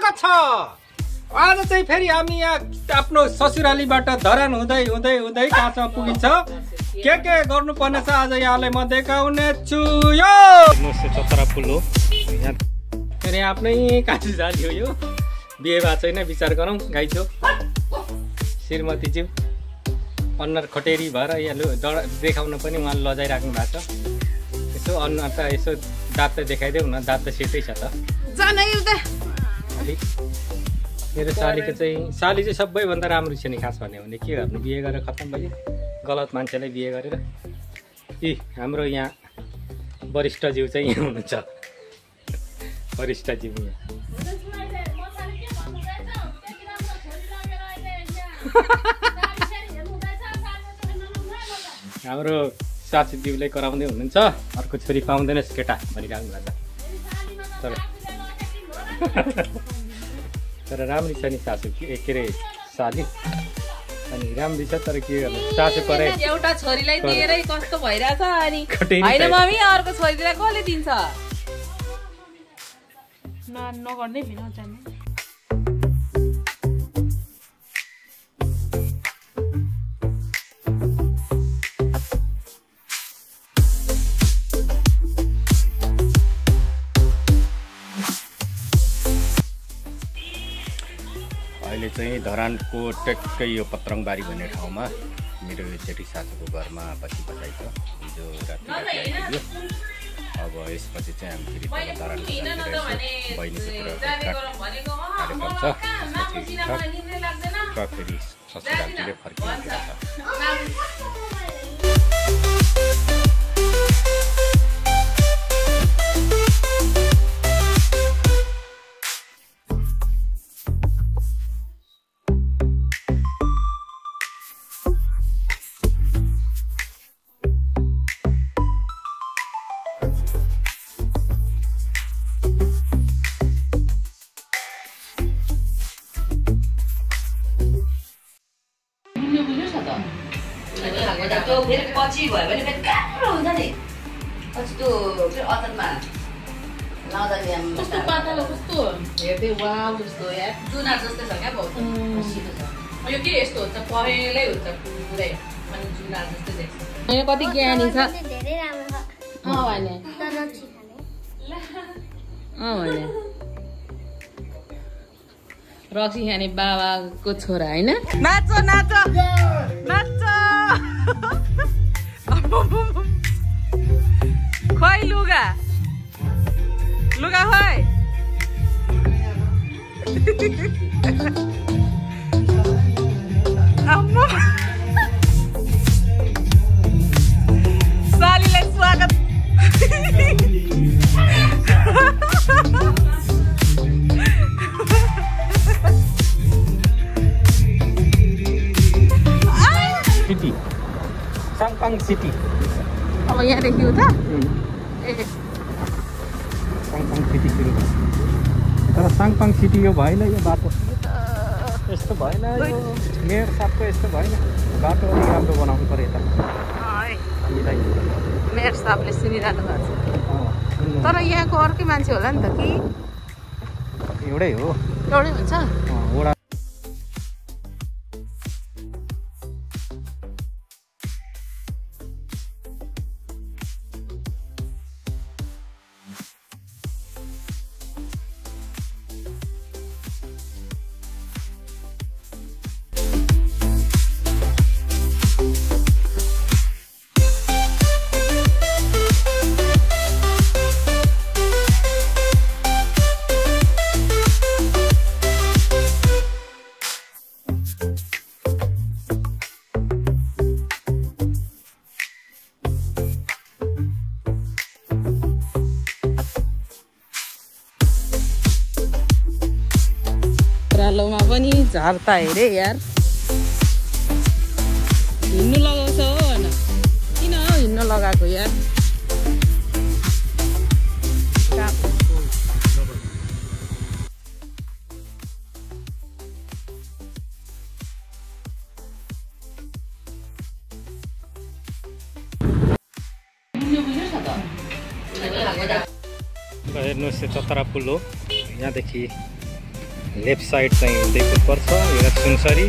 स्वागत छ। आज चाहिँ फेरि हामी यहाँ आफ्नो ससुरालीबाट धरान हुँदै हुँदै हुँदै कहाँसम्म पुगिन्छ, के गर्नुपर्ने छ आज यहाँलाई म देखाउने छु। यो 917 पुल हो। यहाँ आफ्नै काँचु जाली हो। यो बिहे भएको छैन, विचार गरौँ। गाई छो श्रीमती ज्यू अनुहार खटेरी भएर यहाँ देखाउन पनि उहाँले लजाइराख्नु भएको छ। यसो अनुहार त यसो दाँत त देखाइदेऊ न, दाँत त सेतै छ त। मेरो सालीको चाहिँ सबैभन्दा राम्रो छ नि। खास भन्यो भने के गर्नु, बिहे गरेर खत्तम भयो। गलत मान्छेलाई बिहे गरेर। हाम्रो यहाँ वरिष्ठ ज्यू चाहिँ यहाँ हुनुहुन्छ। वरिष्ठ ज्यू हाम्रो सासूज्यूलाई कराउँदै हुनुहुन्छ। अर्को छोरी पाउँदैनस् केटा भनिराख्नु भएको छ। तर राम्री छ नि सासू, के अरे साली अनि राम्री छ। तर के गर्नु, सासू परे एउटा छोरीलाई दिएरै कस्तो भइरहेछ। अनि हैन मम्मी, अर्को छोरीलाई कसले दिन्छ? नगर्दै भिन जाने। अहिले चाहिँ धरानको टेक्कै यो पत्रङबारी भन्ने ठाउँमा मेरो जेठी सासूको घरमा बसिबसाइ छ। हिजो राति आइपुग्यो। अब यसपछि चाहिँ हामी फेरि धरान बहिनीको कार्यक्रम छ। फेरि ससुरालीतिर फर्किन्छ। फेरि पछि भयो भने फेरि राम्रो हुन्छ नि। पछि त्यो फेरि अचारमा लाउँदा नि कस्तो पातलो, कस्तो हेर्दै वाउ जस्तो यार, जुना जस्तै छ क्या। बहुत सिधो छ यो। के यस्तो हुन्छ, पहेँलै हुन्छ पुरै, अनि जुना जस्तै देख्छ। यो कति ज्ञानी छ। धेरै राम्रो छ। भने भने रक्सी खाने बाबाको छोरा होइन। नाच नाच नाच। खोइ लुगा खोइ। सालीलाई स्वागत। सिटी साङपाङ सिटी। अब यहाँदेखि उता साङपाङ सिटी सुरु भयो। तर साङपाङ सिटी यो भएन, यो बाटो यस्तो भएन। यो मेयर साहबको यस्तो भएन। बाटो अलिक राम्रो बनाउनु पऱ्यो यता हामीलाई। मेयर साहबले सुनिरहनु भएको छ। तर यहाँको अर्कै मान्छे होला नि त कि एउटै हो? एउटै हुन्छ। वडा ओह्रालोमा पनि झर्ता हेरे यार। हिँड्नु लगाउँछ हो होइन? किन हो हिँड्नु लगाएको यार? हेर्नुहोस् यो चतरा पुल हो। यहाँदेखि लेफ्ट साइड चाहिँ उदयपुर पर्छ, यो सुनसरी